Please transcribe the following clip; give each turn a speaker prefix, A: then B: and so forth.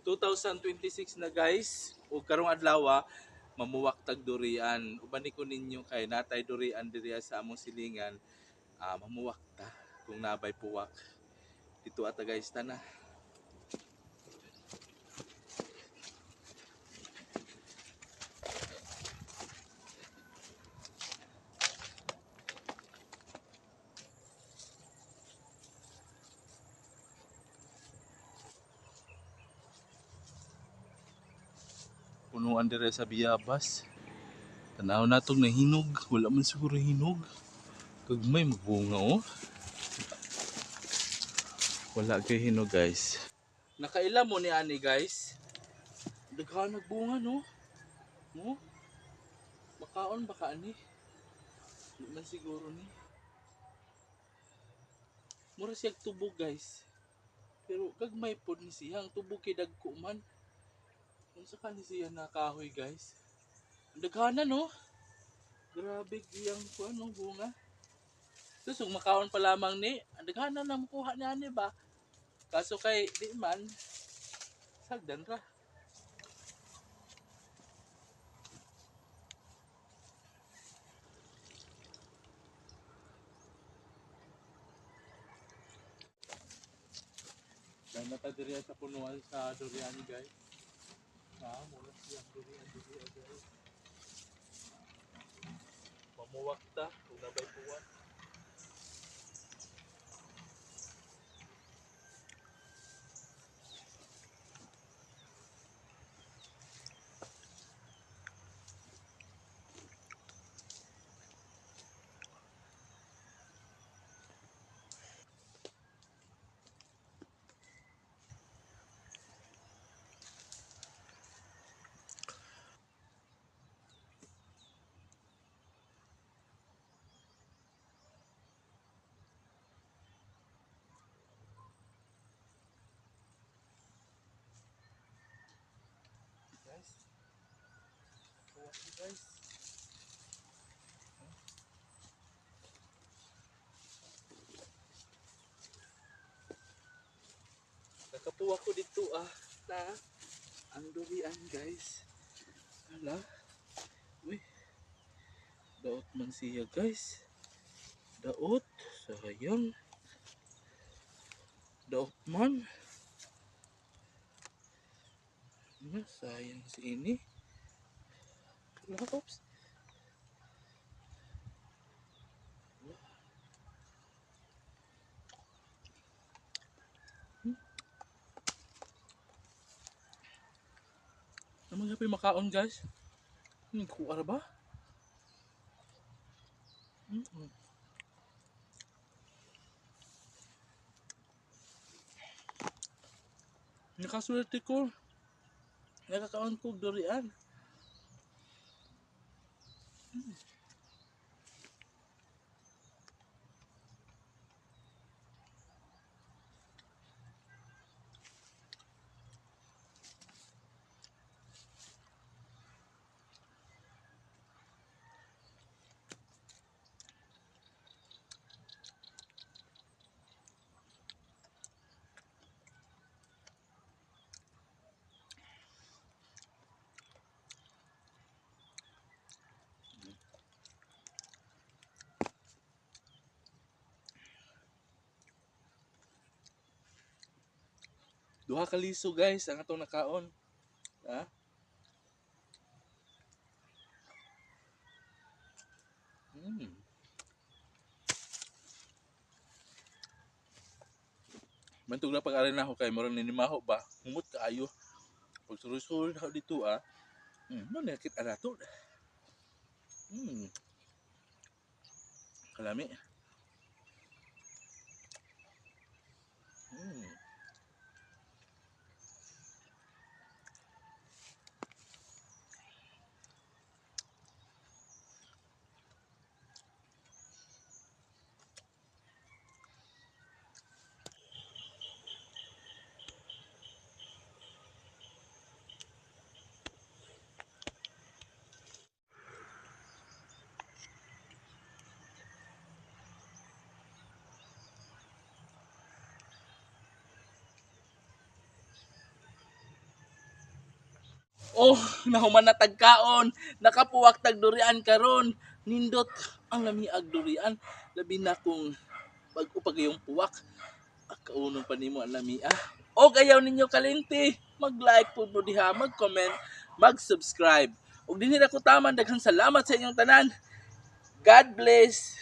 A: 2026 na, guys. Ug karong adlaw mamuwak tag durian. Uban ni ko ninyo kay natay durian diri sa among silingan. Mamuwak ta kung nabay puwak. Dito ata, guys, tana. Punuan dire sa biyabas. Tanaw natong nahinog, wala man siguro hinog. Kagmay magbunga, oh. Wala kay hinog, guys. Nakaila mo ni ani, guys. Daghan nagbunga, no. No? Makaon ba ka ani? Di man siguro ni. Mura siya tubog, guys. Pero gagmay pod ni siya, ang tubog kay dagko man. Unsa ka ni siya na kahoy, guys? Ang daghana, no? Grabe iyang kuan, no, bunga. Sus, ug makaon pa lamang ni, ang daghana na makuha ni ani ba? Kaso kay di man sagdan ra. Dana ta diri sa punuan sa durian, guys. Mura siyang durian diri, guys. Mamuwak ta kung nabay puwak. Guys. Puwak ko, guys. Nakapuwak ko dito na ang durian, guys. Hala. Uy. Daot man siya, guys. Daot. Sayang. Daot man. Ano, sayang si ini. Hala, oops. Naman gapay makaon, guys. Kuha ra ba? Nakaswerte ko. Nakakaon ko og durian. Duha ka liso, guys, ang atong nakaon. Ha? Bantog na pag-aral na ako kay murag ninimaho ba? Humot kaayo. Pag suroy-suroy na ako dito. Mo na kita nato. Kalami. Oh, nahuman na tagkaon, nakapuwak tag durian karon. Nindot ang lamiag durian, labi na kung bag-o pa gayong puwak. Kaunon pa nimo ang lamia. Og ayaw ninyo kalinti, mag-like pud mo diha, mag-comment, mag-subscribe. Ug dinhi ra ko taman, daghang salamat sa inyong tanan. God bless.